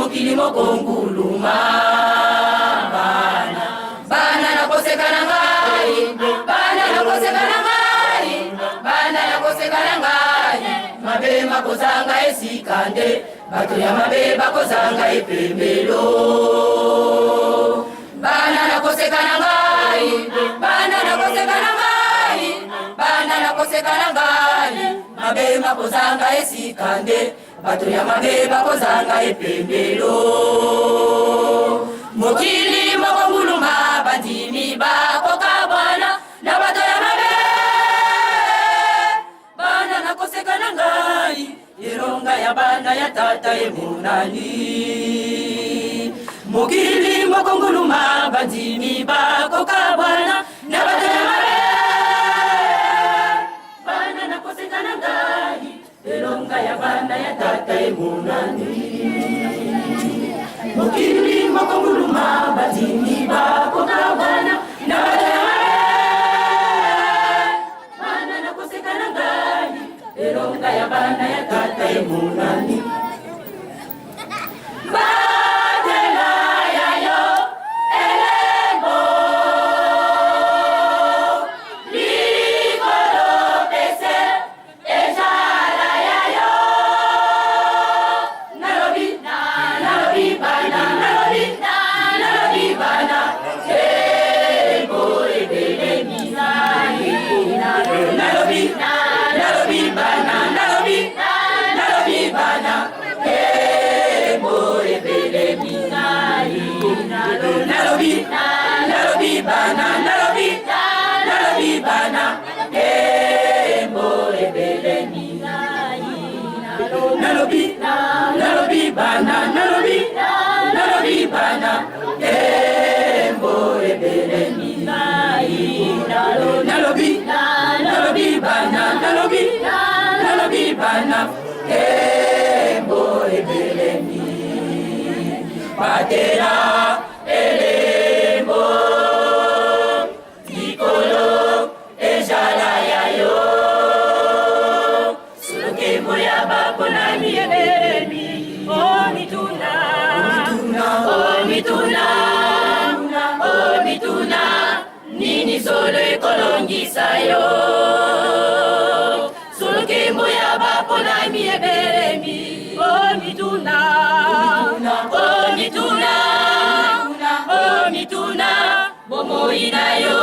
Mokili mokonguluma bana bana nakoseka na ngai bana nakoseka na ngai bana nakoseka na ngai mabe makozanga esika nde bato ya mabe bakozanga epemelo bana nakoseka na ngai bana nakoseka na ngai bana nakoseka na ngai mabe makozanga esika nde bato ya mabe bakozanga epemelo mokili moko nguluma bandimi bakokabwana na bato ya mabe bana nakoseka na ngai elonga ya bana ya tata emonani mokili moko nguluma bandimi bakokabwana na bato ya mabe bana nakoseka na ngai elonga ya bana ya tata emonani mokili moko nguluma bandimi bakokabwana na bato ya mabe bana nakoseka na ngai elonga ya bana ya tata emonani batela ya yo elembo likolo pese ezala ya yo nalobi nalobi bana nalobi nalobi bana embo ebelemi nalobi nalobi bana nalobi nalobi bana embo ebelemi nalobi nalobi bana nalobi nalobi bana embo ebelemi nalobi nalobi bana nalobi nalobi bana embo ebelemi nalobi nalobi bana nalobi nalobi bana embo ebelemi batela elembo likolo ezala ya yo solokembo ya baponami ebelemi omituna omituna omituna nini solo ekolongisa yo solokembo ya baponami ebelemi omituna omituna omituna bomoi na yo.